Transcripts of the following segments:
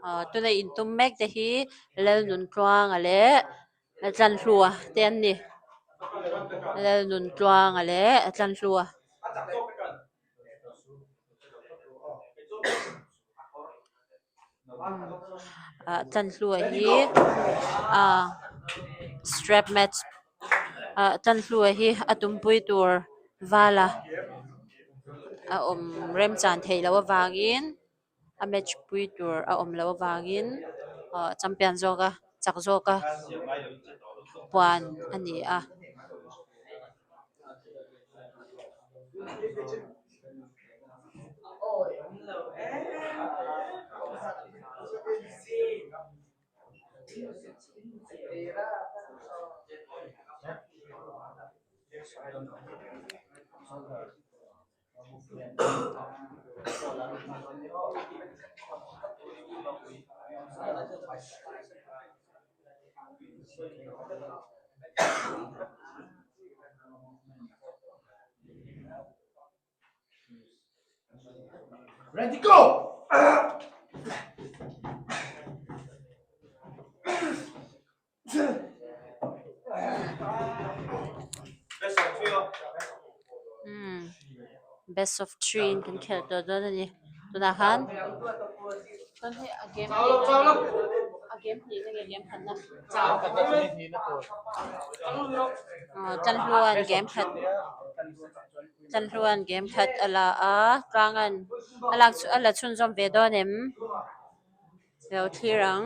Aaa tuna intum mek te hi Lalnuntluanga leh Tlanhlua te an ni Lalnuntluanga leh Tlanhlua. Ah Tlanhlua hi ah strap match ah Tlanhlua hi a tumpui tur vala a awm remchan theih loh avangin a match pui tur a awm loh avangin ah champion zawk a chak zawk a puan a ni a. Ready go! Best of three in kan khelh tawh dawn a ni tunah khan tun hi a game a game hnihna nge game khatna aw Tlanhluan game khat Tlanhluan game khat a la a Tlangan a lak a la chhunzawm ve dawn em? Lo thlir ang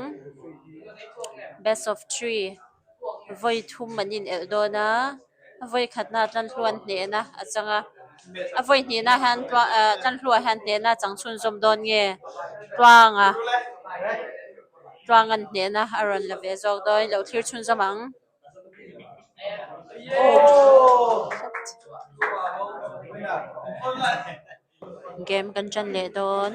best of three vawi thum an inelh dawn a a vawi khatna Tlanhluan hnehna a chang a a vawi hnihna hian ahh Tlanhlua hian hnehna a chang chhunzawm dawn nge Tluanga Tluanga'n hnehna a rawn la ve zawk dawn lo thlir chhunzawm ang. Game kan ṭan leh dawn.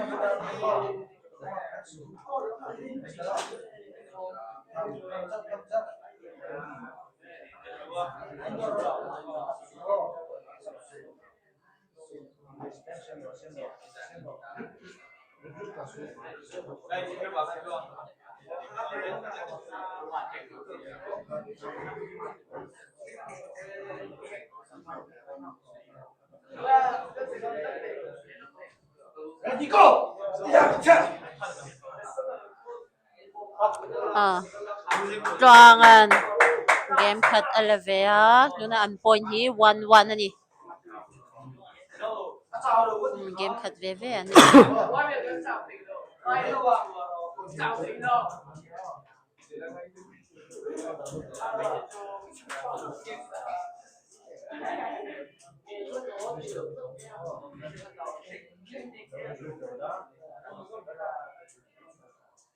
Tluanga'n game khat a la ve a tunah an point hi one one a ni game khat ve ve an ni.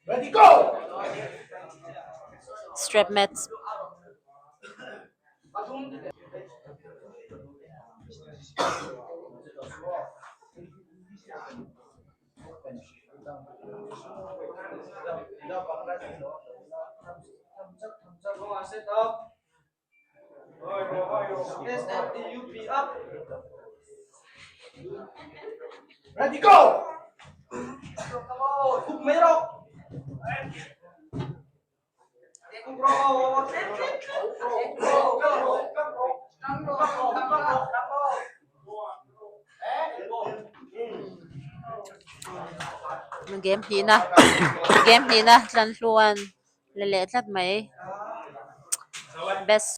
Ready go! Strap match. Ready go! Game hnihna game hnihna Tlanhluan la leh tlat mai best.